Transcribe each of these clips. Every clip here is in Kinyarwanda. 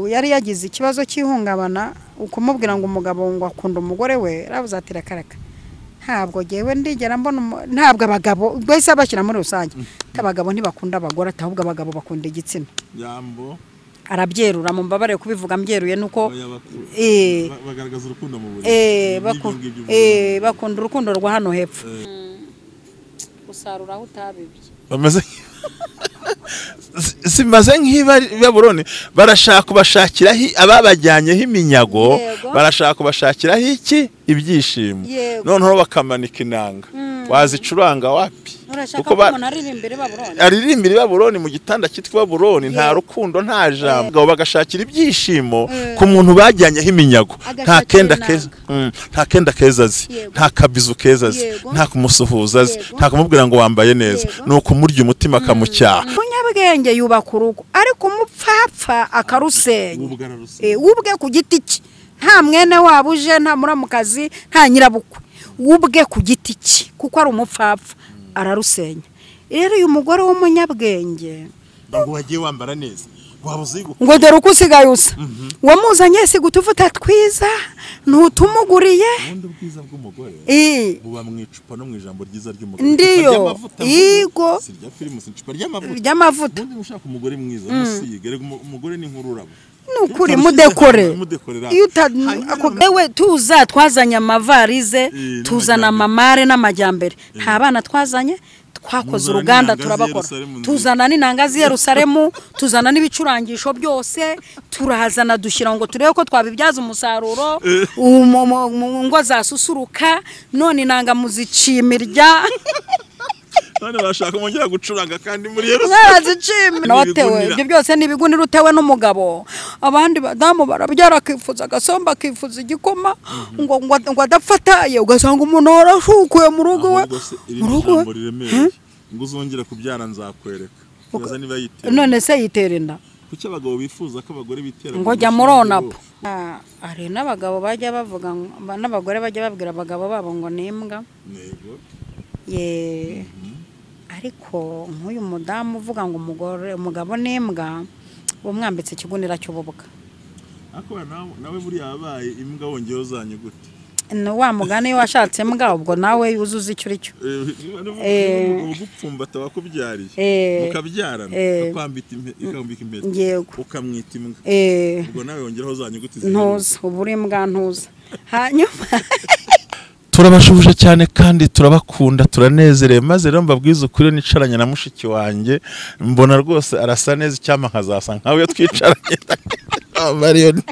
Yari yagize ikibazo cy'ihungabana, ukumubwira ngo umugabo ngo akunda umugore we, yaravuze ati rakaraka. Ntabwo jewe ndigera mbona, ntabwo abagabo bwese abashyira muri rusange, abagabo ntibakunda abagore, ahubwo abagabo bakunda igitsina. Yambo arabyerura, mumbabare kubivuga mbyeruye nuko bagaragaza urukundo mu buriri. Bakunda urukundo rwa hano hepfo. Gusarura aho utabibye. Bamaze simaze nk'ibabuloni, barashaka kubashakiraho ababajyanyeho iminyago, barashaka kubashakiraho iki ibyishimo, noneho bakamanika inanga. Wazicuranga wapi? Kuko aririmbira Babuloni mu gitanda cyitwa Babuloni, nta rukundo nta jambo. Bagashakira ibyishimo ku muntu bajyanyeho iminyago, nta kenda keza, nta kenda keza azi, nta kabizu keza azi, nta kumusuhuza azi, nta kumubwira ngo wambaye neza, nuko umurya umutima akamucyaha. Umunyabwenge yubaka urugo, ariko umupfapfa akarusenya ubwe ku giti cye. Nta mwene wabo uje, nta muramukazi, nta nyirabukwe, ubwe ku giti cye, kuko ari umupfapfa ararusenya. Rero uyu mugore w'umunyabwenge ngo wagiye wambara neza, ngo dore uko usigaye usa, wamuzanye si gutuvuta twiza ntutumuguriye. Ubundi ubwiza bw'umugore buba mu icupa no mu ijambo ryiza ry'umugore. Ndiyo igo si rya Primus, icupa ry'amavuta. Ubundi ushaka umugore mwiza musige, rega umugore ni nk'ururabo. Nukuri mudekore. Iyo ewe tuza twazanye amavarize, tuzana amamare n'amajyambere, nta bana twazanye, twakoze uruganda turabakora, tuzana n'inanga z'i Yerusalemu, tuzana n'ibicurangisho byose, turazana dushyira ngo turebe ko twabibyaza umusaruro, ngo zasusuruka. None inanga muzicimirya. None bashaka mongera gucuranga kandi muri Yerusalemu. Notewe ibyo byose ni ibigunira utewe n'umugabo. Abandi badamu barabyara akifuza agasomba, akifuza igikoma, ngo ngo adafataye, ugasanga umuntu warashukuye mu rugo we. Mu rugo we ngo uzongera kubyara nzakwereka. Ubaza niba yitera. None se yitera inda? Kuki abagabo bifuza ko abagore bitera? Ngo jya muronapo. Ari n'abagabo bajya bavuga, n'abagore bajya babwira abagabo babo ngo ni imbwa. Yego. Ye. Ariko nk'uyu mudamu uvuga ngo umugore umugabo n'imbwa, umwambitse ikigunira cy'ububwa. Ariko nawe buriya yabaye imbwa wongeyeho zanyu gute? No wa mugani washatse imbwa ubwo nawe uzuza icyo uri cyo. Ugupfumbata wakubyariye mukabyarana, akambika impeta, ukamwita imbwa, ubwo nawe wongeraho zanyu gute? Ntuza uburi imbwa ntuza. Hanyuma turabashubuje cyane kandi turabakunda, turanezerewe. Maze rero mbabwiza ukuri, nicaranye na mushiki wanjye mbona rwose arasa neza, icyampa nkazasa nkawe twicaranye. Mariyoni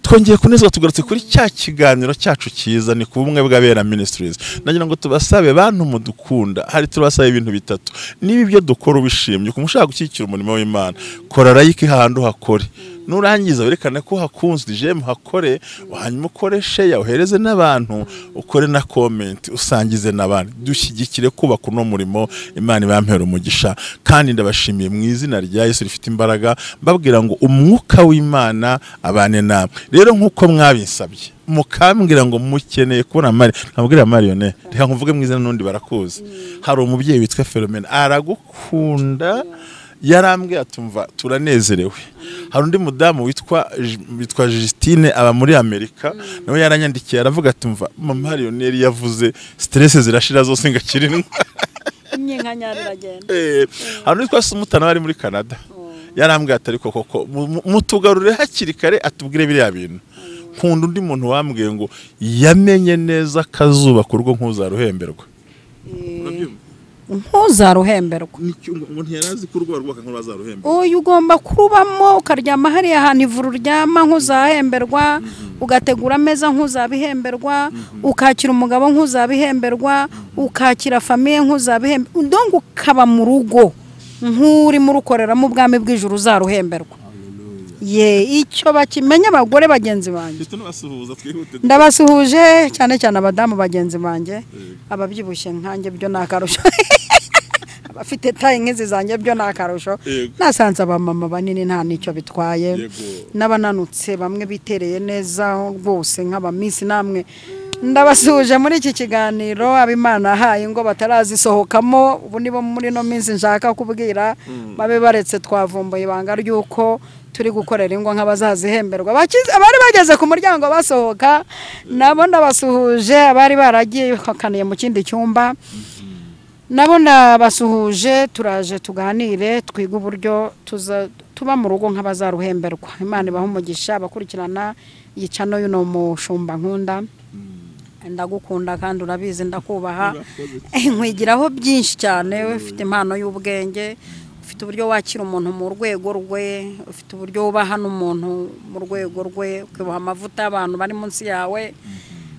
twongeye kunezwa, tugarutse kuri cya kiganiro cyacu cyiza, ni ku bumwe bw'abera Ministries. Nagira ngo tubasabe bantu mudukunda, hari turabasaba ibintu bitatu. Niba ibyo dukora ubishimye, ukumushaka gushyigikira umurimo w'Imana, kora like handi uhakore. Nurangiza werekane ko hakunzwe, j'aime hakore, hanyuma ukore share, uhereze n'abantu, ukore na comment, usangize n'abandi. Dushyigikire kubaka uno murimo, Imana ibampera umugisha. Kandi ndabashimiye mu izina rya Yesu rifite imbaraga, mbabwira ngo umwuka w'Imana abane namwe. Rero nkuko mwabinsabye mukambwira ngo mukeneye kubona Mari, nabwira Mariyone, reka nkuvuge mu izina n'undi barakuzi. Hari umubyeyi witwa Philomena aragukunda, yarambwiye atumva turanezerewe. Hari undi mudamu witwa Justine aba muri Amerika, nawe yaranyandikiye aravuga atumva mama Mariyone yavuze stress zirashira zose ngakira indwara. Imyinkanyarira agenda. Hari undi witwa Sumutana bari muri Canada, yarambwiye ati ariko koko mutugarure hakiri kare atubwire biriya bintu. Nkunda undi muntu wambwiye ngo yamenye neza akazuba ku rugo nkuzaruhemberwa. Ntuzaruhemberwa. Ngo ntiyarazi ko urugo rwubaka nkuzaruhemberwa. Oya, ugomba kurubamo ukaryama hariya hantu ivuru ryama nkuzahemberwa, ugategura ameza nkuzabihemberwa, ukakira umugabo nkuzabihemberwa, ukakira famille nkuzabihemberwa, donc ukaba mu rugo nk'urimo urukoreramo ubwami bw'ijuru uzaruhemberwa. Ye, icyo bakimenya abagore bagenzi banjye. Ndabasuhuje cyane cyane abadamu bagenzi banjye, ababyibushye nkanjye byo nakarusho. Abafite taille nk'izi zanjye byo nakarusho. Nasanze abamama banini nta nicyo bitwaye, n'abananutse bamwe bitereye neza rwose nk'abamisi namwe. Ndabasuhuje muri iki kiganiro abimana ahaye ngo batarazisohokamo, ubu nibo muri no minsi nshaka kubwira babe baretse twavumbuye ibanga ry'uko turi gukorera ingo nk'abazazihemberwa. Abari bageze ku muryango basohoka nabo ndabasuhuje, abari baragiye bakaniye mu kindi cyumba nabo ndabasuhuje. Turaje tuganire twige uburyo tuba mu rugo nk'abazaruhemberwa. Imana ibahe umugisha abakurikirana yicano y'uno mushumba nkunda. Ndagukunda kandi urabizi ndakubaha, nkwigiraho byinshi cyane. Ufite impano y'ubwenge, ufite uburyo wakira umuntu mu rwego rwe, ufite uburyo wubaha n'umuntu mu rwego rwe, ukibaha amavuta abantu bari munsi yawe.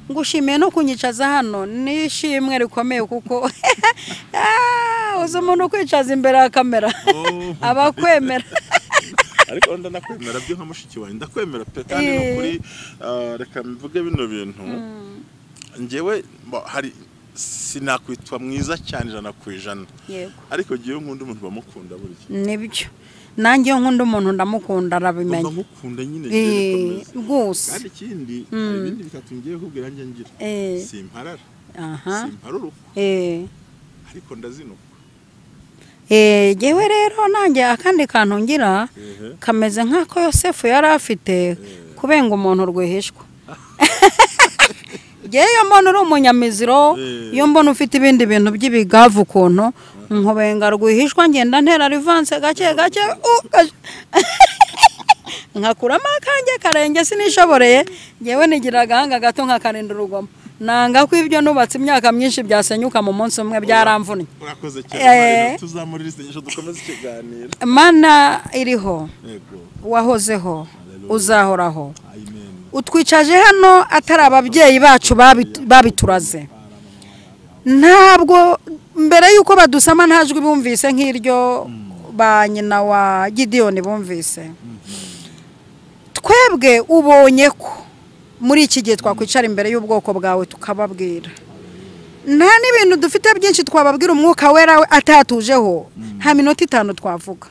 Ngushimiye no kunyicaza hano, nishimwe rikomeye kuko uzi umuntu kwicaza imbere ya kamera abakwemera. Ariko ndanakwemera byo nka mushiki wawe, ndakwemera pe. Kandi nukuri reka mvuge bino bintu, njyewe hari sinakwitwa mwiza cyane 100%, ariko giye nkunda umuntu bamukunda burya. Nibyo, nanjye iyo nkunda umuntu ndamukunda, arabimenya. Ndamukunda nyine ngiye rwose. Kandi ikindi hari ibindi bitatu ngiye kubwira njye ngira simparara, simparuruko, ariko ndazinuka. Jewe rero nanjye akandi kantu ngira kameze nk'ako Yosefu yari afite, kubenga umuntu rwihishwa. Iyo mbona uri umunyamiziro, iyo mbona ufite ibindi bintu by'ibigavu ukuntu nkubenga rwihishwa, ngenda ntera rivanse gake gake nkakuramo akanjye karenge sinishoboreye. Ngewe nigira agahanga gato nkakarinda urugomo, nanga ko ibyo nubatse imyaka myinshi byasenyuka mu munsi umwe, byaramvunnye. Urakoze cyane, tuzamurira isengesho dukomeze ikiganiro. Mana iriho, wahozeho, uzahoraho, utwicaje hano atari ababyeyi bacu babituraze. Ntabwo mbere yuko badusama nta jwi bumvise nk'iryo ba nyina wa Gidiyoni bumvise. Twebwe ubonye ko muri iki gihe twakwicara imbere y'ubwoko bwawe tukababwira, nta n'ibintu dufite byinshi twababwira umwuka wera atatujeho, nta minota 5 twavuga.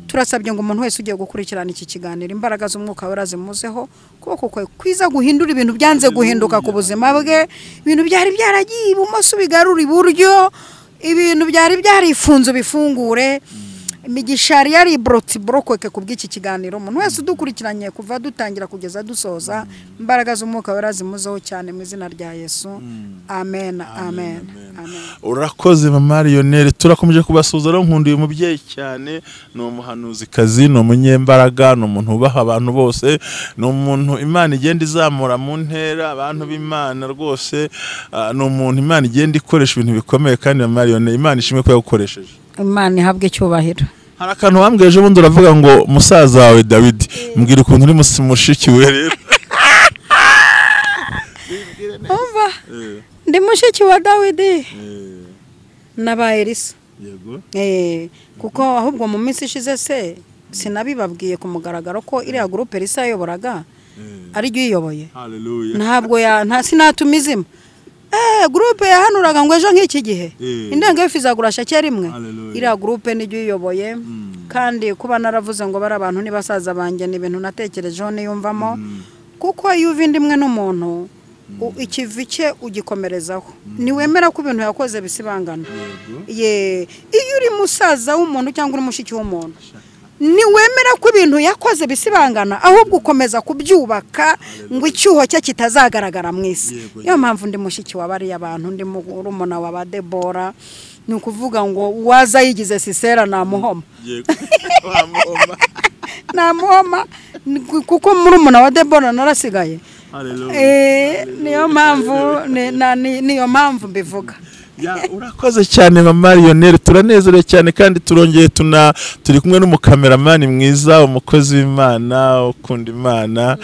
Turasabye ngo umuntu wese ugiye gukurikirana iki kiganiro imbaraga z'umwuka wera zimuzeho, kuboko kwe kwiza guhindura ibintu byanze guhinduka ku buzima bwe, ibintu byari byaragiye ibumoso bigarura iburyo, ibintu byari byarifunze bifungure. Imigisha yari broti brokweke kubw'iki kiganiro. Umuntu wese udukurikiranye kuva dutangira kugeza dusoza, imbaraga z'umwuka wera zimuzeho cyane mu izina rya Yesu. Amen, amen, amen. Urakoze mama Lionel, turakomeje kubasuhuza. Rero nkunda uyu mubyeyi cyane, ni umuhanuzikazi, ni umunyembaraga, ni umuntu ubaha abantu bose, ni umuntu Imana igenda izamura mu ntera abantu b'Imana rwose, ni umuntu Imana igenda ikoresha ibintu bikomeye. Kandi mama Lionel, Imana ishimwe ko yagukoresheje. Imana ihabwe icyubahiro. Hari akantu wambwiye ejo bundi uravuga ngo musaza wawe Dawidi, mbwira ukuntu uri mushiki we rero. Umva, ndi mushiki wa Dawidi n'aba Elisa. Yego. Kuko ahubwo mu minsi ishize se sinabibabwiye ku mugaragaro ko iriya groupe Elisa yayoboraga ari ryo iyoboye. Hallelujah. Ntabwo ya sinatuma izima. Groupe yahanuraga ngo ejo nk'iki gihe indenga y'ifizagura shakera imwe, iriya groupe nijyo iyoboye. Kandi kuba naravuze ngo bari abantu ni basaza banjye, ni ibintu natekerejeho niyumvamo, kuko iyo uva indi imwe n'umuntu ikivi cye ugikomerezaho, ntiwemera ko ibintu yakoze bisibangana. Iyo uri musaza w'umuntu cyangwa uri mushiki w'umuntu, ntiwemera ko ibintu yakoze bisibangana, ahubwo ukomeza kubyubaka ngo icyuho cye kitazagaragara mu isi. Niyo mpamvu ndi mushiki wa bariya bantu, ndi murumuna wa ba Debora. Ni ukuvuga ngo uwaza yigize Sisera namuhoma, namuhoma, kuko murumuna wa Debora narasigaye. Niyo mpamvu niyo mpamvu mbivuga. Urakoze cyane mama Lionel, turanezerewe cyane kandi turongeye turi kumwe n'umukameramani mwiza, umukozi w'Imana ukunda Imana.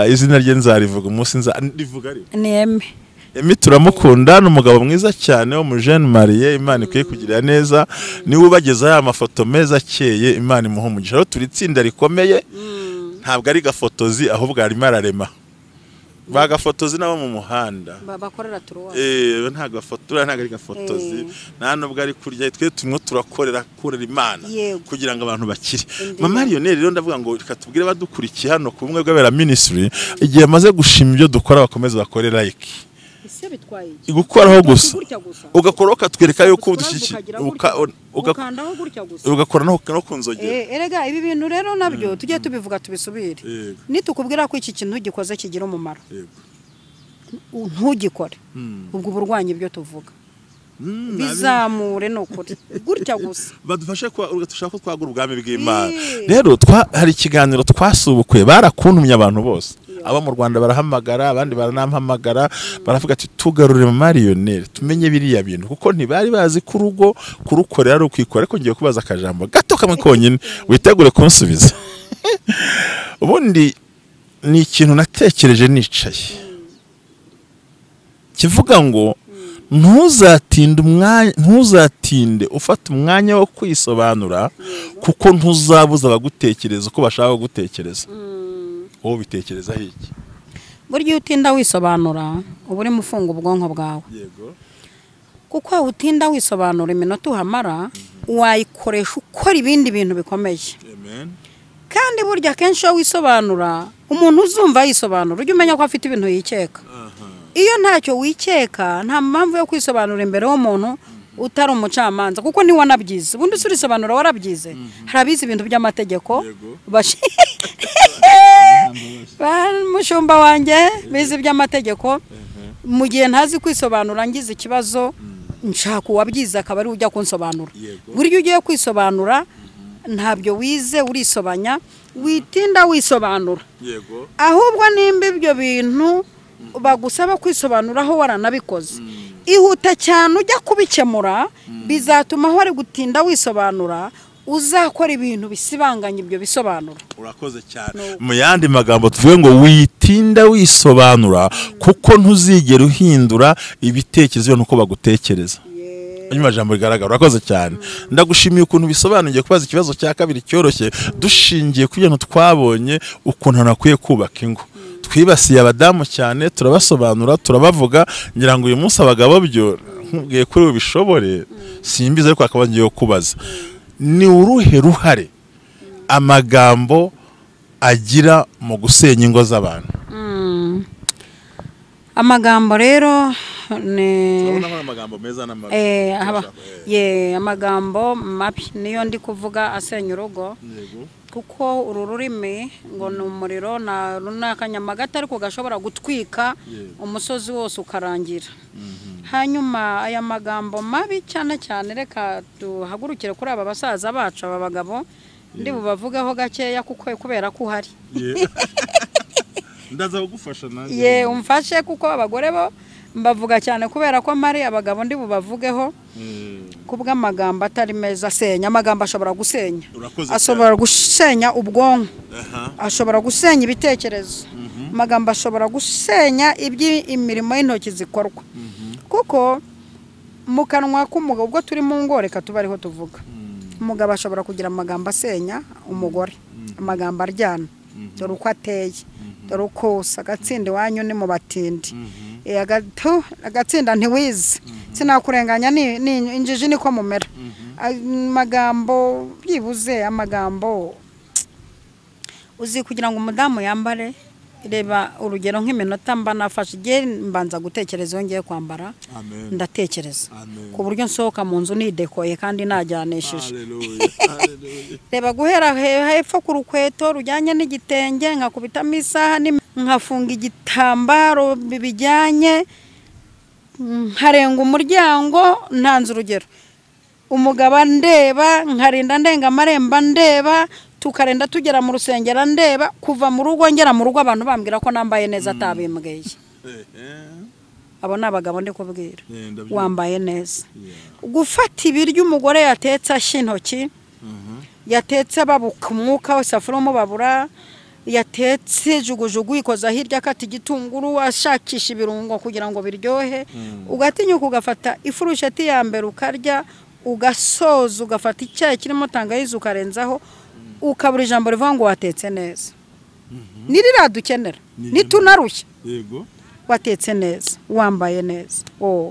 Izina rye nzarivuga umunsi nzarivuga ariko ni Emi. Emi turamukunda, ni umugabo mwiza cyane wo mu Jeune Marie. Imana ikwiye kugirira neza, niwe ubageza ya mafoto meza akeye. Imana imuha umugisha. Rero turi itsinda rikomeye, ntabwo ari gafotozi ahubwo arimo ararema. Bagafotozi nabo mu muhanda bakorera turuwa. Nta gafotora, ntago ari gafotozi, nta nubwo ari kurya, twe tumwe turakorera kurera Imana kugira ngo abantu bakire. Mama Lionel rero ndavuga ngo reka tubwire badukurikiye hano ku bumwe bw'abera ministry, igihe amaze gushima ibyo dukora bakomeze bakore like. Ese bitwaye iki? Gukoraho gusa ugakora ukatwereka yuko udushyikiye, ukandaho gutya gusa, ugakora no ku nzogera. Erega ibi bintu rero nabyo tujye tubivuga tubisubire. Nitukubwira ko iki kintu gikoze kigira umumaro, ntugikore, ubwo burwanya ibyo tuvuga. Bizamure nukuri gutya gusa badufashe ko dushaka ko twagura ubwami bw'Imana. Rero hari ikiganiro twasubukuye, barakuntumye abantu bose abo mu Rwanda barahamagara, abandi baranampamagara, baravuga ati tugarure Mariyoneri tumenye biriya bintu, kuko ntibari bazi ko urugo kurukorera ari ukwikora. Ariko ngiye kubaza akajambo gato kamwe konyine, witegure kunsubiza. Ubundi ni ikintu natekereje nicaye kivuga ngo ntuzatinde ufata umwanya wo kwisobanura, kuko ntuzabuza abagutekereza uko bashaka gutekereza. Wowe bitekereza iki? Burya iyo utinda wisobanura uba urimo ufunga ubwonko bwawe. Yego. Kuko utinda wisobanura iminota uhamara wayikoresha ukora ibindi bintu bikomeye. Amen. Kandi burya akenshi iyo wisobanura, umuntu uzumva yisobanura ujye umenya ko afite ibintu yikeka. Iyo ntacyo wikeka nta mpamvu yo kwisobanura imbere y'umuntu utari umucamanza, kuko ntiwanabyize. Ubundi se urisobanura warabyize? Hari abize ibintu by'amategeko, mushumba wanjye bize iby'amategeko. Mu gihe ntazi kwisobanura ngize ikibazo nshaka uwabyize akaba ari ujya kunsobanura. Burya ugiye kwisobanura ntabyo wize, urisobanya, witinda wisobanura. Ahubwo nimba ibyo bintu bagusaba kwisobanuraho waranabikoze, ihuta cyane ujya kubikemura, bizatuma aho ari gutinda wisobanura uzakora ibintu bisibanganya ibyo bisobanura. Urakoze cyane. Mu yandi magambo tuvuge ngo witinda wisobanura, kuko ntuzigera uhindura ibitekerezo nuko bagutekereza. Nyuma jambo rigaragara. Urakoze cyane. Ndagushimiye ukuntu bisobanuye. Kubaza ikibazo cya kabiri cyoroshye dushingiye ku bintu twabonye ukuntu nakwiye kubaka ingo. Twibasiye abadamu cyane, turabasobanura, turabavuga. Ngira ngo uyu munsi abagabo byo nkubwiye kuri ubishobore simbize, ariko akaba ngiye kubaza ni uruhe ruhare amagambo agira mu gusenya ingo z'abantu? Amagambo rero ni amagambo meza n'amabi. Amagambo mabi niyo ndi kuvuga asenya urugo. Kuko uru rurimi ngo ni umuriro na n'akanyamagata ariko gashobora gutwika umusozi wose ukarangira. Hanyuma aya magambo mabi cyane cyane reka duhagurukire kuri aba basaza bacu, aba bagabo ndi bubavugeho gakeya kuko kubera ko uhari. Ndaza kugufasha nanjye. Ye umfashe, kuko abagore bo mbavuga cyane kubera ko mari abagabo ndi bubavugeho kubw'amagambo atari meza asenya. Amagambo ashobora gusenya, ashobora gusenya ubwonko, ashobora gusenya ibitekerezo, amagambo ashobora gusenya imirimo y'intoki zikorwa. Kuko mu kanwa k'umugabo, ubwo turi mu ngo reka tuba ariho tuvuga, umugabo ashobora kugira amagambo asenya umugore, amagambo aryana, dore uko ateye, dore uko usa, agatsinda iwanyu ni mu batindi, agatsinda ntiwize, sinakurenganya ni injiji niko mumera. Amagambo byibuze, amagambo uzi kugira ngo umudamu yambare. Reba urugero nk'iminota mba nafashe igihe mbanza gutekereza iyo ngiye kwambara, ndatekereza ku buryo nsohoka mu nzu nidekoye kandi najyanishije. Reba guhera hepfo ku rukweto rujyanye n'igitenge, nkakubitamo isaha, nkafunga igitambaro bijyanye, nkarenga umuryango ntanze urugero, umugabo ndeba, nkarinda ndenga amaremba ndeba, tukarenda tugera mu rusengero ndeba, kuva mu rugo ngera mu rugo abantu bambwira ko nambaye neza atabimbwiye. Abo ni abagabo ndi kubwira, wambaye neza. Gufata ibiryo umugore yatetse ashya intoki, yatetse babuka umwuka wese afuramo babura, yatetse jugujugu ikoza hirya akata igitunguru ashakisha ibirungo kugira ngo biryohe, ugatinyuka ugafata ifurusheti ya mbere ukarya, ugasoza ugafata icyayi kirimo tangawizi ukarenzaho, ukabura ijambo rivuga ngo watetse neza. Niriradukenera nitunarushya. Yego. Watetse neza, wambaye neza,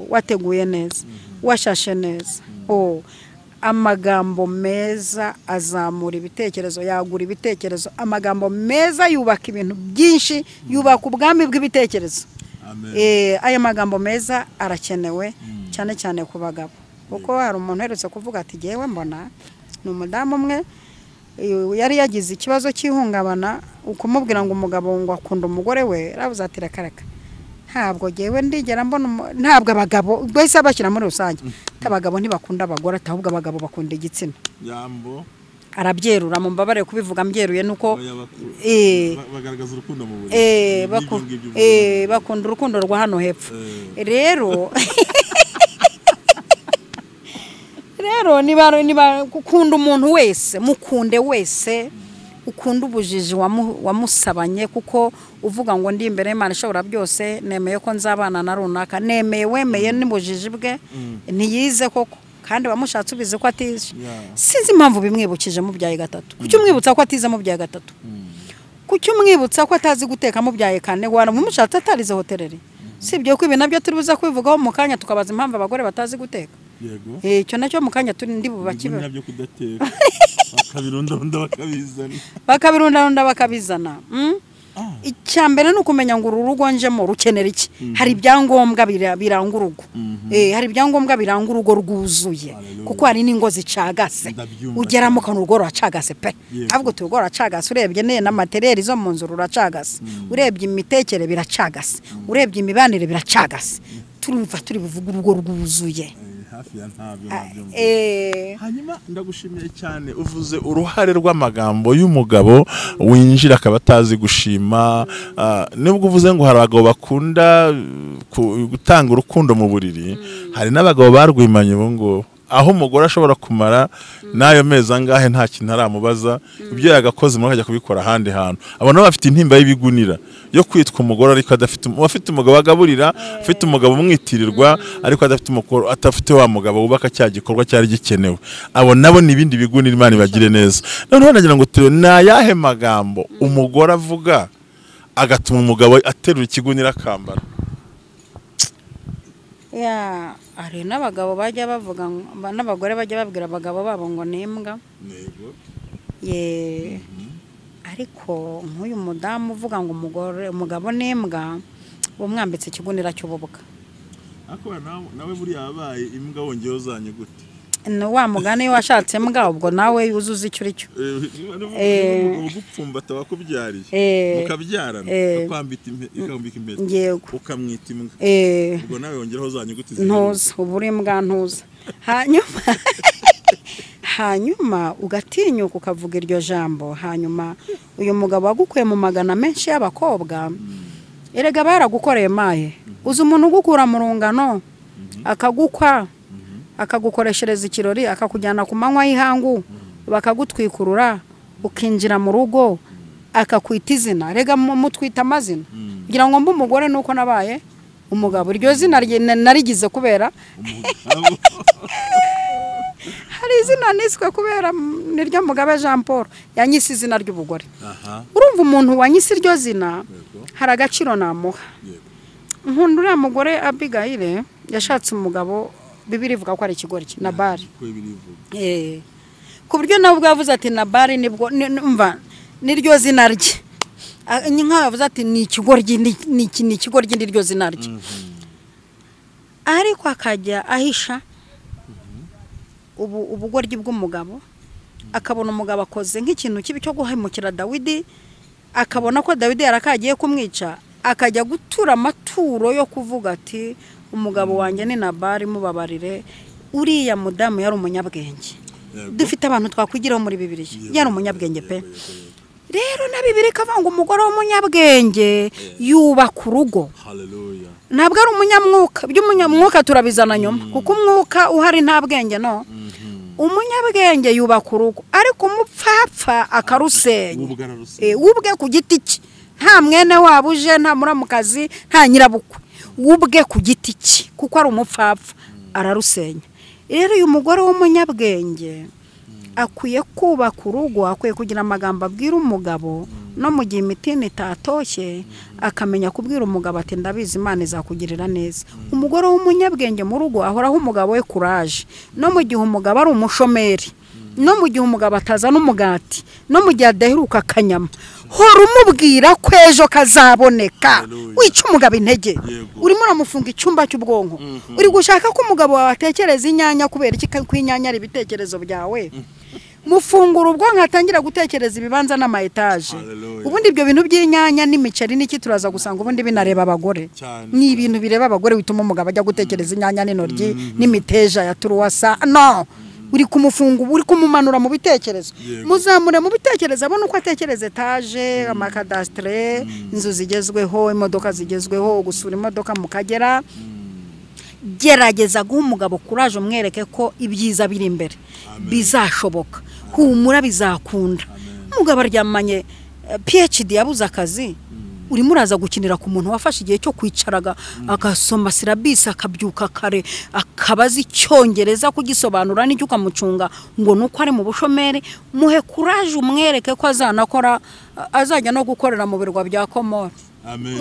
wateguye neza, washashe neza. Amagambo meza azamura ibitekerezo, yagura ibitekerezo. Amagambo meza yubaka ibintu byinshi, yubaka ubwami bw'ibitekerezo. Aya magambo meza arakenewe cyane cyane ku bagabo, kuko hari umuntu uherutse kuvuga ati jyewe mbona ni umudamu umwe yari yagize ikibazo cy'ihungabana, ukumubwira ngo umugabo ngo akunda umugore we, yaravuze ati rakaraka ntabwo jyewe ndigera mbona, ntabwo abagabo bwese abashyira muri rusange abagabo ntibakunda abagore, ahubwo abagabo bakunda igitsina. Yambo arabyerura, mumbabare kubivuga mbyeruye nuko bagaragaza urukundo mu buriri, bakunda urukundo rwa hano hepfo. Rero rero niba gukunda umuntu wese, mukunde wese, ukunda ubujiji wamusabanye, kuko uvuga ngo ndi imbere y'Imana ishobora byose, nemeye ko nzabana na runaka, nemeye wemeye n'ubujiji bwe ntiyize koko, kandi bamushatse ubize ko atize. Sinzi impamvu bimwibukije mubyaye gatatu. Kuki umwibutsa ko atize mubyaye gatatu? Kuki umwibutsa ko atazi guteka mubyaye kane? Waramushatse atarize hoteleri. Sibyo ko ibi nabyo turi buza kubivugaho mu kanya, tukabaza impamvu abagore batazi guteka. Yego. Icyo nacyo mu kanya turi ndi bubakibe. Nabyo kudateka. Bakabirundarunda bakabizana. Bakabirundarunda bakabizana. Icyambere ni ukumenya ngo uru rugo njemo rukenera iki. Hari ibyangombwa biranga urugo. Hari ibyangombwa biranga urugo rwuzuye, kuko hari n'ingo zicagase, ugeramo ukabona urugo ruracagase pe. Ahubwo urugo ruracagase urebye n'amatereri zo mu nzu ruracagase, urebye imitekere biracagase, urebye imibanire biracagase. Turumva turi buvuga urugo rwuzuye. Hafi ya ntabyo nabyo. Hanyuma ndagushimiye cyane, uvuze uruhare rw'amagambo y'umugabo winjira akaba atazi gushima. Nubwo uvuze ngo hari abagabo bakunda gutanga urukundo mu buriri, hari n'abagabo barwimanye ubu ngubu, aho umugore ashobora kumara n'ayo mezi angahe nta kintu aramubaza, ibyo yagakoze muri akajya kubikora ahandi hantu. Abantu bafite intimba y'ibigunira yo kwitwa umugore ariko adafite, afite umugabo agaburira, afite umugabo umwitirirwa, ariko adafite umugore, atafite wa mugabo wubaka cya gikorwa cyari gikenewe. Abo nabo ni ibindi bigunira, Imana ibagire neza. Noneho nagira ngo turebe ni ayahe magambo umugore avuga agatuma umugabo aterura ikigunira akambara. Ya, hari n'abagabo bajya bavuga, n'abagore bajya babwira abagabo babo ngo ni imbwa. Yego. Ye. Ariko nk'uyu mudamu uvuga ngo umugore umugabo ni imbwa, umwambitse ikigunira cy'ububwa. Ariko nawe buriya yabaye imbwa wongeyeho zanyu gute? Ni wa mugani washatse imbwa, ubwo nawe yuzuza icyo uri cyo. Ugupfumbata wakubyariye, mukabyarana, akambika impeta, ukamwita imbwa, ubwo nawe wongeraho za nyuguti ntuza, ubu uri imbwa ntuza. Hanyuma ugatinyuka ukavuga iryo jambo. Hanyuma uyu mugabo wagukuye mu magana menshi y'abakobwa, erega baragukoreye maye. Uzi umuntu ugukura mu rungano, akagukwa, akagukoreshereza ikirori, akakujyana ku manywa y'ihangu, bakagutwikurura, ukinjira mu rugo, akakwita izina. Rega mutwita amazina kugira ngo mbe umugore nuko nabaye umugabo. Iryo zina narigize kubera hari izina niswe kubera niryo Mugabe Jean Paul yanyise izina ry'ubugore. Urumva umuntu wanyise iryo zina hari agaciro namuha. Nkunda uriya mugore Abigail yashatse umugabo, Bibiliya ivuga ko ari ikigoryi Nabali. Ku buryo nawe ubwo yavuze ati Nabali nibwo umva niryo zina rye. Nka yavuze ati ni ikigoryi, ni ikigoryi niryo zina rye. Ariko akajya ahisha ubugoryi bw'umugabo, akabona umugabo akoze nk'ikintu kibi cyo guhemukira Dawidi, akabona ko Dawidi yarakagiye kumwica, akajya gutura amaturo yo kuvuga ati umugabo wanjye ni Nabali mubabarire. Uriya mudamu yari umunyabwenge. Dufite abantu twakwigiraho muri Bibiliya, yari umunyabwenge pe. Rero na Bibiliya ikavuga ngo umugore w'umunyabwenge yubaka urugo. Ntabwo ari umunyamwuka, iby'umunyamwuka turabizana nyuma, kuko umwuka uhari nta bwenge no. Umunyabwenge yubaka urugo, ariko umupfapfa akarusenya. Ubwe ku giti cye, nta mwene wabo uje, nta muramukazi, nta nyirabukwe, ubwe ku giti cye, kuko ari umupfapfa ararusenya. Rero uyu mugore w'umunyabwenge akwiye kubaka urugo, akwiye kugira amagambo abwira umugabo, no mu gihe imitini itatoshye akamenya kubwira umugabo ati ndabizi Imana izakugirira neza. Umugore w'umunyabwenge mu rugo ahoraho umugabo we courage, no mu gihe umugabo ari umushomeri No mu gihe umugabo atazana umugati, no mu gihe adaheruka akanyama, hora umubwira ko ejo kazaboneka. Wica umugabo intege, urimo uramufunga icyumba cy'ubwonko. Uri gushaka ko umugabo wawe atekereza inyanya kubera iki? Ko inyanya ari ibitekerezo byawe. Mufungura ubwonko atangira gutekereza ibibanza n'ama etaje. Ubundi ibyo bintu by'inyanya n'imiceri n'iki turaza gusanga ubundi binareba abagore. Ni ibintu bireba abagore bituma umugabo ajya gutekereza inyanya n'intoryi n'imiteja ya turuwasa. No, uri kumufunga, uri kumumanura mu bitekerezo. Muzamure mu bitekerezo abone uko atekereza etaje, amakadastre, inzu zigezweho, imodoka zigezweho, gusura imodoka mu Kagera. Gerageza guha umugabo kuraje, umwereke ko ibyiza biri imbere, bizashoboka, humura bizakunda. Umugabo aryamanye PhD yabuze akazi, urimo uraza gukinira ku muntu wafashe igihe cyo kwicaraga agasoma syllabus, akabyuka kare, akabaza icyongereza kugisobanura n'icyo ukamucunga ngo nuko ari mu bushomeri. Muhe kuraje, umwereke ko azanakora, azajya no gukorera mu birwa bya Komoro. Amen.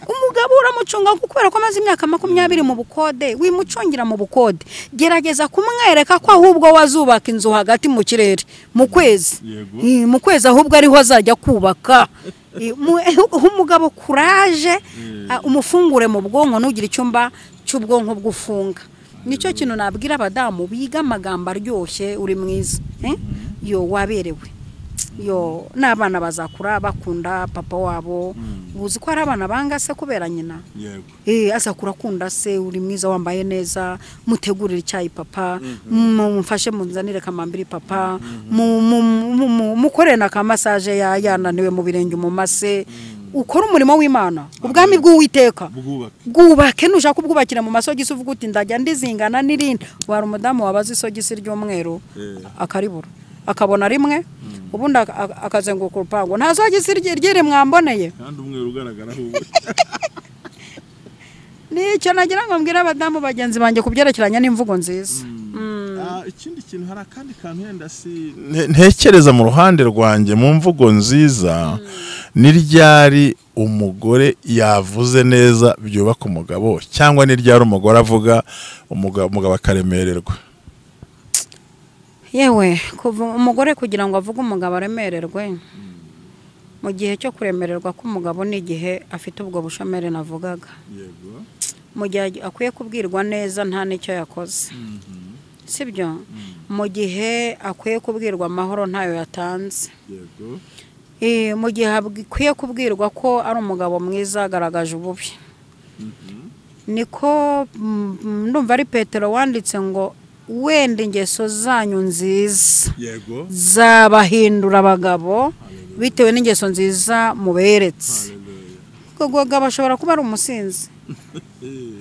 Umugabo uramucunga kubera ko amaze imyaka 20 mu bukode, wimucungira mu bukode. Gerageza kumwereka ko ahubwo wazubaka inzu hagati mu kirere mu kwezi, mu kwezi ahubwo ariho azajya kubaka. Umugabo kuraje, umufungure mu bwonko, ntugire icyumba cy'ubwonko bwufunga. Nicyo kintu nabwira abadamu biga amagambo aryoshye, uri mwiza, yo waberewe, yo n'abana bazakura bakunda papa wabo. Uzi ko ari abana banga se kubera nyina. Azakura akunda se, uri mwiza, wambaye neza, mutegurire icyayi papa, mumfashe munzanire kamambiri papa, mukorere na kamassage yananiwe mu birenge umumase. Ukora umurimo w'Imana, ubwami bw'Uwiteka bwubake. Nushaka kubwubakira mu masogisi uvuga uti ndajya ndizingana n'irindi. Wari umudamu wabaza isogisi ry'umweru akaribura, akabona rimwe, ubundi akazenguruka urupango, nta sogisi ryiri mwamboneye kandi umweru ugaragara ahubwo. Nicyo nagira ngo mbwire abadamu bagenzi banjye kubyerekeranye n'imvugo nziza. Ikindi kintu, hari akandi kantu yenda si ntekereza mu ruhande rwanjye mu mvugo nziza, ni ryari umugore yavuze neza byubaka umugabo, cyangwa ni ryari umugore avuga umugabo akaremererwa? Yewe, kuva umugore kugira ngo avuge umugabo aremererwe, mu gihe cyo kuremererwa k'umugabo ni igihe afite ubwo bushomeri navugaga. Mu gihe akwiye kubwirwa neza nta n'icyo yakoze, sibyo? Mu gihe akwiye kubwirwa amahoro ntayo yatanze. Mu gihe akwiye kubwirwa ko ari umugabo mwiza agaragaje ububi. Niko ndumva ari Petero wanditse ngo wenda ingeso zanyu nziza zabahindura abagabo bitewe n'ingeso nziza muberetse. Ubwo bashobora kuba ari umusinzi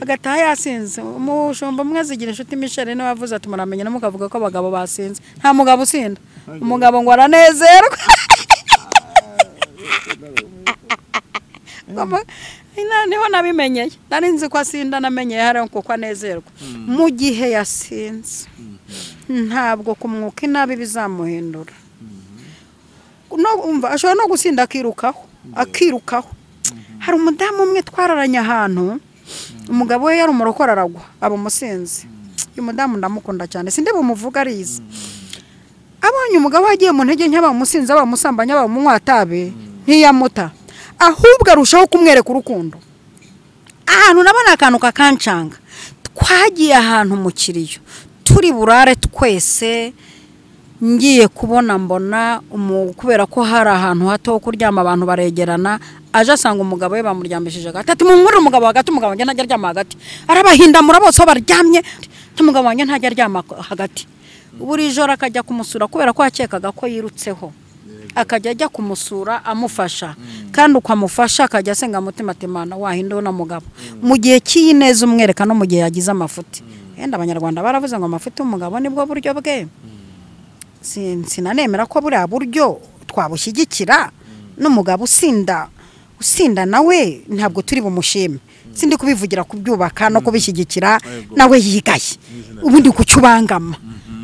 agataha yasinze. Umushumba umwe azigira inshuti Michel niwe wavuze ati muramenye mukavuga ko abagabo basinze. Nta mugabo usinda, umugabo ngo aranezerwa. Niho nabimenyeye, nari nzi ko asinda, namenyeye hari kuko anezerwa. Mu gihe yasinze ntabwo kumwuka inabi bizamuhindura. No umva ashobora no gusinda akirukaho, akirukaho. Hari umudamu umwe twararanye ahantu, umugabo we yari umurokore aragwa aba umusinzi. Uyu mudamu ndamukunda cyane, sinde bumuvuga arizi. Abonye umugabo agiye mu ntege nke, abamusinzi, abamusambanya, abamunywa tabe, ntiyamuta, ahubwo arushaho kumwereka urukundo. Ahantu nabona akantu kakancanga, twagiye ahantu mu kiriyo turi burare twese, ngiye kubona mbona kubera ko hari ahantu hato ho kuryama abantu baregerana, aje asanga umugabo we bamuryamishije hagati. Ati munkurire umugabo hagati, umugabo wanjye ntajya aryama hagati. Arabahindamura bose aho baryamye, umugabo wanjye ntajya aryama hagati. Buri joro akajya kumusura kubera ko yakekaga ko yirutseho, akajya ajya kumusura amufasha, kandi uko amufasha akajya asenga mutima ati Mana wahinduwe na mugabo. Mu gihe cy'ineza umwereka no mu gihe yagize amafuti. Yenda abanyarwanda baravuze ngo amafuti y'umugabo nibwo buryo bwe. Sinanemera ko buriya buryo twabushyigikira, n'umugabo usinda nawe ntabwo turi bumushime. Sindi kubivugira kubyubaka no kubishyigikira, nawe yigaye. Ubundi kucyubangama,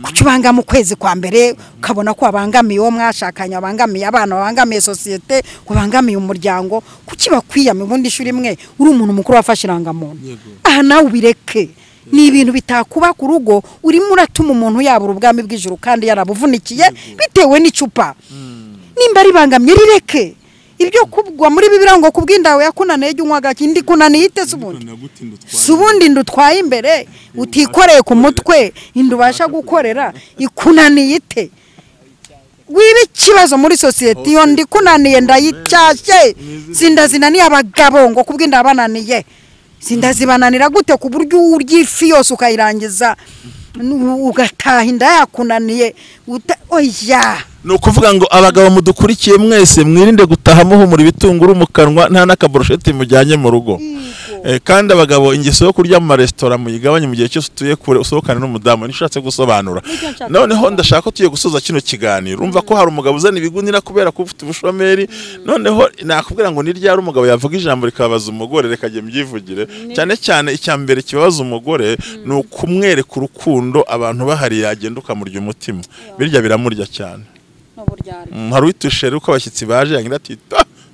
kucyubangama ukwezi kwa mbere ukabona ko wabangamiye uwo mwashakanye, wabangamiye abana, wabangamiye sosiyete, wabangamiye umuryango, kuki bakwiyame? Ubundi ishuri imwe uri umuntu mukuru wafashe irangamuntu, aha nawe ubireke. Ni ibintu bitakuba ku rugo, urimo uratuma umuntu yabura ubwami bw'ijuru kandi yarabuvunikiye bitewe n'icupa. Nimba ribangamye rireke. Ibyo kubwa muri Bibiliya ngo kubw'indawe yakunaniye jya unywa gake, indi kunaniye ite se ubundi? Si ubundi ndutwaye imbere utikoreye ku mutwe, inda ubasha gukorera ikunaniye ite? Wiba ikibazo muri sosiyete, iyo ndi kunaniye ndayicyashye. Zindazinaniye abagabo ngo kubw'inda bananiye. Zindazibananira gute ku buryo urya ifi yose ukayirangiza ugataha inda yakunaniye? Oya. Ni ukuvuga ngo abagabo mudukurikiye mwese mwirinde gutaha muhumura ibitunguru mu kanwa nta n'akaborosheti mujyanye mu rugo. Kandi abagabo ingeso yo kurya mu maresitora muyigabanye mu gihe cyose utuye kure, usohokane n'umudamu. Nishatse gusobanura. Noneho ndashaka ko tugiye gusoza kino kiganiro. Urumva ko hari umugabo uzana ibigunira kubera ko ufite ubushomeri. Noneho nakubwira ngo ni ryari umugabo yavuga ijambo rikabaza umugore, reka njye mbyivugire. Cyane cyane icya mbere kibabaza umugore ni ukumwereka urukundo abantu bahari, yagenda ukamurya umutima. Birya biramurya cyane. Hari uwitushere uko abashyitsi baje yagira ati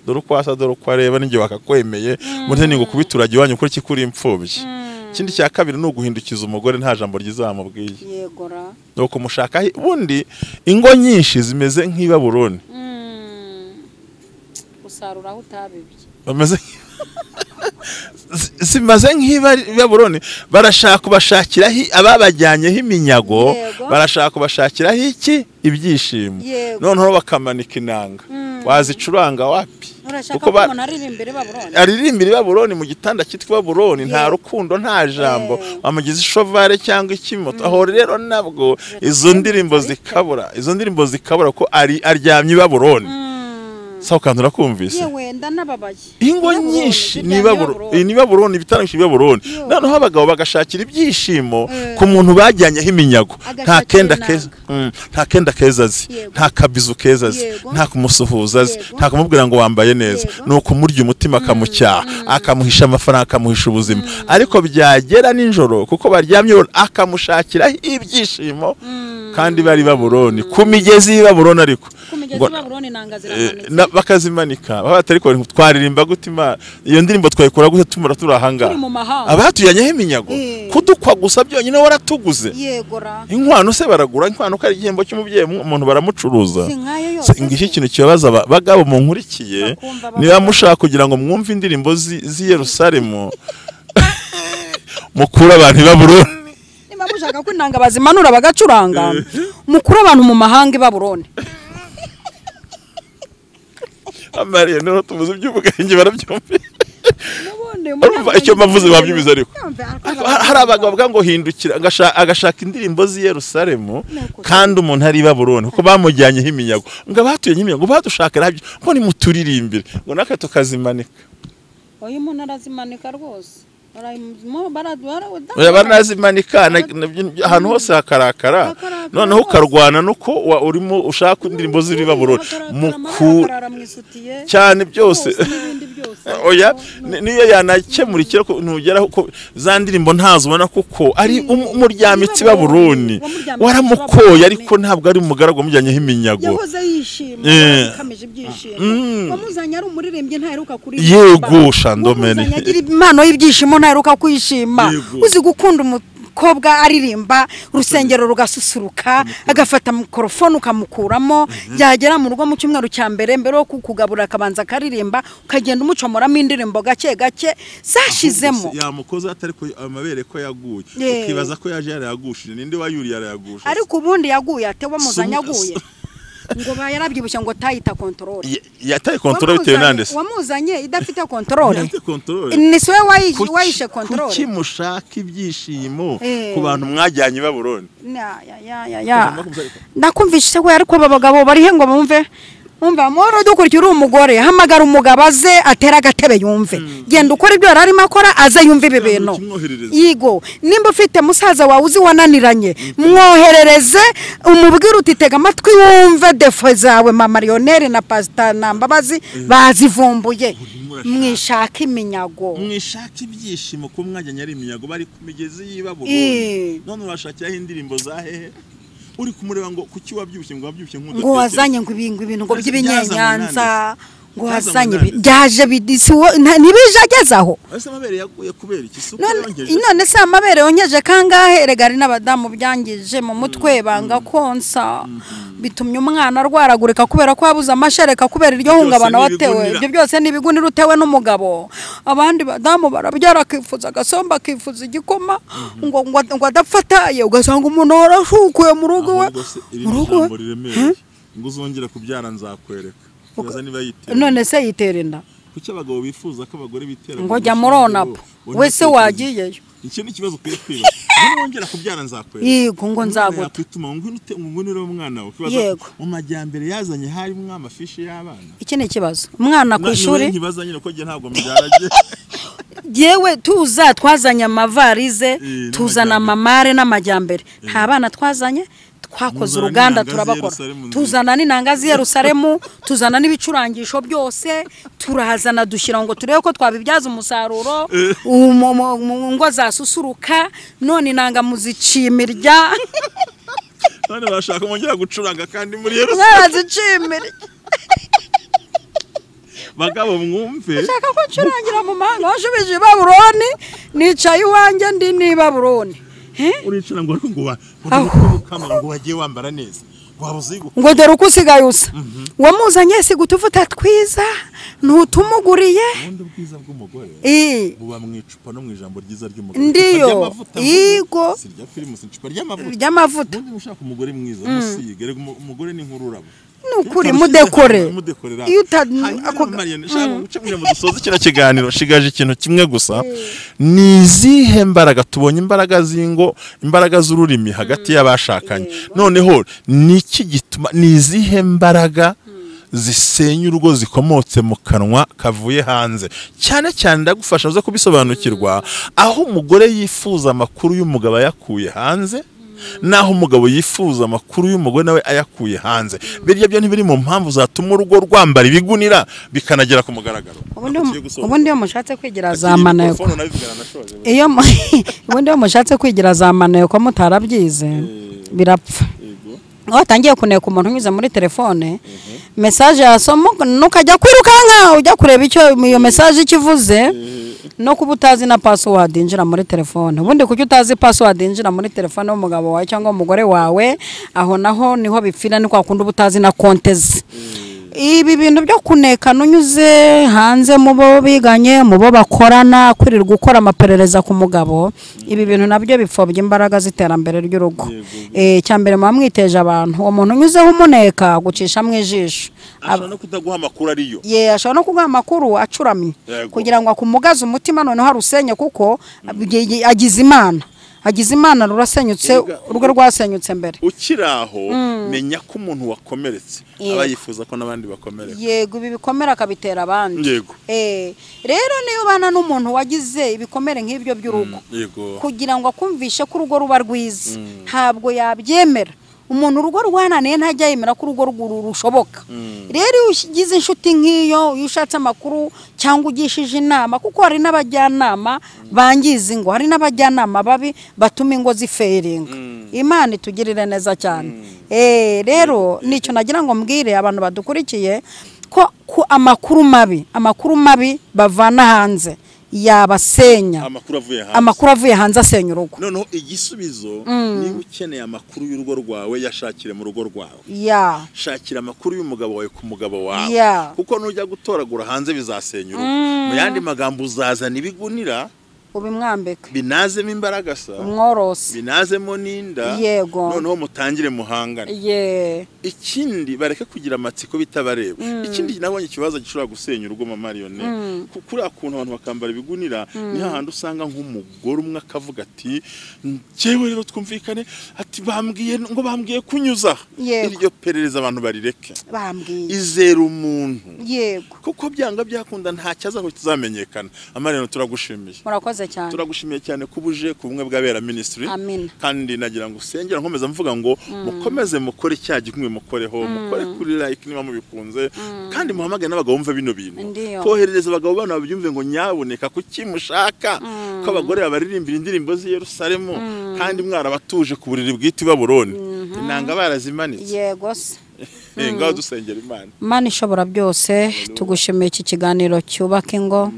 dore uko asa, dore uko areba, ninjye wakakwemeye muri ni ngo kubiturage iwanyu kuri kikuri imfubyi. Ikindi cya kabiri ni uguhindukiza umugore nta jambo ryizamubwiye. Yegora. No kumushaka. Ubundi ingo nyinshi zimeze nk'i Babuloni. Usarura aho utabibye. Bameze zimaze nk'i Babuloni, barashaka kubashakiraho ababajyanyeho iminyago, barashaka kubashakiraho iki ibyishimo. Noneho bakamanika inanga. Wazicuranga wapi? Kuko aririmbira i Babuloni mu gitanda cyitwa Babuloni, nta rukundo nta jambo, wamugize ishovare cyangwa ikimoto. Aho rero nabwo izo ndirimbo zikabura, izo ndirimbo zikabura ko ari aryamye i Babuloni. Sawa kandi urakumvise. Yewe ndanababaye. Ingo nyinshi ni Babuloni, ni Babuloni, ibitaramo bya Babuloni. Noneho abagabo bagashakira ibyishimo ku muntu bajyanyeho iminyago. Nta kenda keza, nta kenda keza azi, nta kabizu keza azi, nta kumusuhuza azi, nta kumubwira ngo wambaye neza. Ni ukumurya umutima akamucyaha, akamuhisha amafaranga, akamuhisha ubuzima. Ariko byagera nijoro kuko baryamye akamushakira ibyishimo kandi bari Babuloni, ku migezi y'i Babuloni. Ariko bakazimanika baba ariko twaririmba gute Imana, iyo ndirimbo twayikora gute tumura turi ahangaha abatujyanyeho iminyago kudukwa gusa byonyine waratuguze. Inkwano se baragura inkwano ko ari igihembo cy'umubyeyi, umuntu baramucuruza. Ngiki kintu kibabaza bagabo munkurikiye, niba mushaka kugira ngo mwumve indirimbo z'i Yerusalemu mukura abantu i Babuloni. Niba mushaka ko inanga bazimanura bagacuranga, mukura abantu mu mahanga i Babuloni. Amariye no tuvuze iby'ubwenge barabyumva. Urumva icyo mavuze babyubiza. Ariko hari abagabo bavuga ngo hindukira, agashaka indirimbo z'i Yerusalemu kandi umuntu ari i Babuloni kuko bamujyanyeho iminyago. Ngo abatuye iminyago badushakira ngo nimuturirimbire, ngo natwe tukazimanika. Oya umuntu arazimanika rwose. Oya baranazimanika ahantu hose hakarakara. Noneho ukarwana nuko urimo ushaka indirimbo z'i Babuloni cyane byose. Oya niyo yanakemura ikirako ntugeraho ko za ndirimbo ntazo ubona kuko ari umuryamitsi Babuloni waramukoye, ariko ntabwo ari umugaragu wamujyanyeho iminyago. Yahoze yishima akamije ibyishimo. Wamuzanye ari umuririmbyi ntaheruka kuririmba. Yego shandomene. Wamuzanye agira impano y'ibyishimo ntaheruka kwishima. Uzi gukunda umukobwa aririmba urusengero rugasusuruka, agafata mikrofone ukamukuramo, yagera mu rugo mu cyumweru cya mbere mbere yo kukugabura akabanza akaririmba, ukagenda umucomoramo indirimbo gake gake zashizemo. Yamukoza atari ko amabere ko yaguye, ukibaza ko yaje yarayagushije, ninde wayuriye yarayagushije. Ariko ubundi yaguye ate wamuzanye aguye? Ngo bayarabyibushye ngo tayita controle. Yataye controle bitewe nande se? Wamuzanye idafite controle. Ni sowe wayishe controle. Kuki mushaka ibyishimo ku bantu mwajyanye i Babuloni? Ya. Ndakumvise we, ariko aba bagabo bari he ngo bumve? Umva moro dukurikira uri umugore, hamagara umugabo aze atera agatebe yumve. Genda ukora ibyo yararimo akora aze yumve ibi bintu. Yigo, nimba ufite musaza wawe uzi wananiranye, mwoherereze umubwire uti tega amatwi wumve defo zawe mama Lionel na Pastor na Mbabazi bazivumbuye. Mwishaka iminyago, mwishaka ibyishimo ko mwajyanye ari iminyago bari ku migezi y'i Babuloni. None urashakiraho indirimbo za hehe? Uri kumureba ngo kuki wabyibushye, ngo wabyibushye nk'udatekereza, ngo wazanye ngo ibintu ngo by'ibinyenyanza, Ngo wazanye byaje bidisi ntibije agezaho. Ese amabere yaguye kubera iki? Suko yongeje. None se amabere yongeje kangahe? Erega ari n'abadamu byangije mu mutwe banga konsa. Bitumye umwana arwaragurika kubera ko yabuze amashereka kubera iryo hungabana watewe. Ibyo byose ni ibigunira utewe n'umugabo. Abandi badamu barabyara akifuza agasomba akifuza igikoma ngo ngo adafataye, ugasanga umuntu warashukuye mu rugo we. Mu rugo ngo uzongera kubyara nzakwereka. None se yitera inda. Kuki abagabo bifuza ko abagore bitera ngo jya muronapo wese wagiyeyo? Iki ni ikibazo ukwiye kwibaza. Niba wongera kubyara nzakwereka. Yego ngo nzaguta. Yakwituma ngo ngwino umwana wawe. Kibazo mu majyambere yazanye harimo amafishi y'abana. Iki ni ikibazo. Umwana ku ishuri nkibaza nyine ko ngiye ntabwo mbyaraje. Yewe tuza twazanye amavarize, tuzana amamare n'amajyambere. Nta bana twazanye, twakoze uruganda turabakora. Tuzana n'inanga z'i Yerusalemu, tuzana n'ibicurangisho byose, turazana dushyira ngo turebe ko twabibyaza umusaruro, ngo zasusuruka, none inanga muzicimirya. None bashaka mongera gucuranga kandi muri Yerusalemu. Barazicimirya. Bagabo mwumve. Ushaka ko ncurangira mu mahanga, washubije i Babuloni, nicaye iwanjye ndi ni Babuloni. Uricara ngo ariko ngo ngo wagiye wambara neza. Ngo dore uko usigaye usa. Wamuzanye si gutuvuta twiza, ntutumuguriye. Ubundi bwiza bw'umugore buba mu icupa no mu ijambo ryiza ry'umugore. Ndiyo. Yego. Si rya Primus, icupa ry'amavuta. Ry'amavuta. Ubundi ushaka umugore mwiza musige, rega umugore ni nk'ururabo. Nukuri mudekore. Iyo dusoza kino kiganiro shigaje ikintu kimwe gusa. Ni izihe mbaraga tubonye imbaraga z'ingo, imbaraga z'ururimi hagati y'abashakanye? Noneho niki gituma, ni izihe mbaraga zisenya urugo zikomotse mu kanwa kavuye hanze? Cyane cyane ndagufasha uze kubisobanukirwa aho umugore yifuza amakuru y'umugabo ayakuye hanze, naho umugabo yifuza amakuru y'umugore nawe ayakuye hanze. Birya byo ntibiri mu mpamvu zatuma urugo rwambara ibigunira bikanagera ku mugaragaro. Ubundi iyo mushatse kwigira za maneko, iyo ubundi iyo mushatse kwigira za maneko mutarabyize birapfa. Watangiye kuneka umuntu unyuze muri telefone, message yasoma nukajya kwirukanka ujya kureba icyo iyo message ikivuze, no kuba utazi na password injira muri telefone. Ubundi kuki utazi password injira muri telefone y'umugabo wawe cyangwa umugore wawe, aho naho niho bipfira, ni kwa kundi ubutazi na konte ze. Ibi bintu byo kunekana unyuze hanze mu bo biganye, mu bo bakorana, kwirirwa gukora amaperereza ku mugabo, ibi bintu nabyo bipfobya imbaraga z'iterambere ry'urugo. Cyambere muba mwiteje abantu, uwo muntu unyuzeho umuneka gucisha mu ijisho, ashobora no kutaguha amakuru ariyo. Ye, ashobora no kuguha amakuru acuramye kugira ngo akumugaze umutima, noneho arusenye kuko agize Imana. Agize Imana rurasenyutse, urugo rwasenyutse mbere. Ukiraho menya ko umuntu wakomeretse aba yifuza ko n'abandi bakomereka. Yego, ibi bikomera akabitera abandi. Yego. Rero niyo bana n'umuntu wagize ibikomere nk'ibyo by'urugo, kugira ngo akumvishe ko urugo ruba rwiza, ntabwo yabyemera. Umuntu urugo rwananiye ntajya yemera ko urugo rushoboka. Rero iyo ugize inshuti nk'iyo, iyo ushatse amakuru cyangwa ugishije inama, kuko hari n'abajyanama bangiza ingo, hari n'abajyanama babi batuma ingo ziferinga. Imana itugirire neza cyane. Rero nicyo nagira ngo mbwire abantu badukurikiye ko amakuru mabi bavana hanze yabasenya. Amakuru avuye hanze asenya urugo. Noneho igisubizo, niba ukeneye amakuru y'urugo rwawe, yashakire mu rugo rwawe. Shakira amakuru y'umugabo wawe ku mugabo wawe, kuko nujya gutoragura hanze bizasenya urugo. Mu yandi magambo uzazana ibigunira ubimwambike, binazemo imbaraga sa, umworose, binazemo n'inda. Yego. Noneho mutangire muhangane. Ikindi bareke kugira amatsiko bitabareba. Ikindi nabonye ikibazo gishobora gusenya urugo mama Mariyone, kuri akuntu abantu bakambara ibigunira, ni hahandi usanga nk'umugore umwe akavuga ati njyewe rero twumvikane, ati bambwiye ngo bambwiye kunyuza. Iryo perereza abantu barireke. Bambwiye izera umuntu. Yego. Kuko byanga byakunda nta cyaza ko kizamenyekana. Amariyone turagushimiye. Murakoze cyane. Turagushimiye cyane kubuje ku bumwe bw'abera ministry. Amen. Kandi nagira ngo usengera nkomeza mvuga ngo mukomeze mukore icyaha gikumwe, mukoreho, mukore kuri like niba mubikunze, kandi muhamagare n'abagabo bumva bino bintu. Koherereza abagabo bana babyumve ngo nyaboneka kuki mushaka ko abagore babaririmbira indirimbo z'i Yerusalemu kandi mwarabatuje ku buriri bwite i Babuloni. Inanga barazimanitse. Yego se. Ngaho dusengera Imana. Imana ishobora byose, tugushimiye iki kiganiro cyubaka ingo,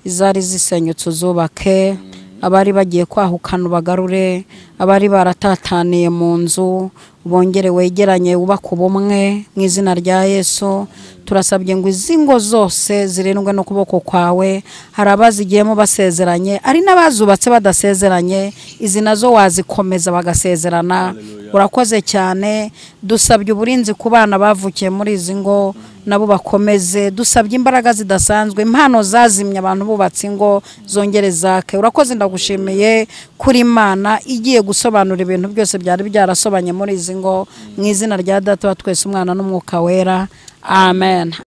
izari zisenyutse uzubake, abari bagiye kwahukana ubagarure, abari baratataniye mu nzu bongere wegeranye wubake ubumwe mu izina rya Yesu. Turasabye ngo izi ngo zose zirindwe n'ukuboko kwawe. Hari abazigiyemo basezeranye, ari n'abazubatse badasezeranye, izi nazo wazikomeza bagasezerana. Urakoze cyane. Dusabye uburinzi ku bana bavukiye muri izi ngo, nabo bakomeze. Dusabye imbaraga zidasanzwe, impano zazimye abantu bubatse ingo zongere zake. Urakoze, ndagushimiye kuri Imana igiye gusobanura ibintu byose byari byarasobanye muri izi ngo, mu izina rya Data wa twese, Umwana n'Umwuka Wera, amen.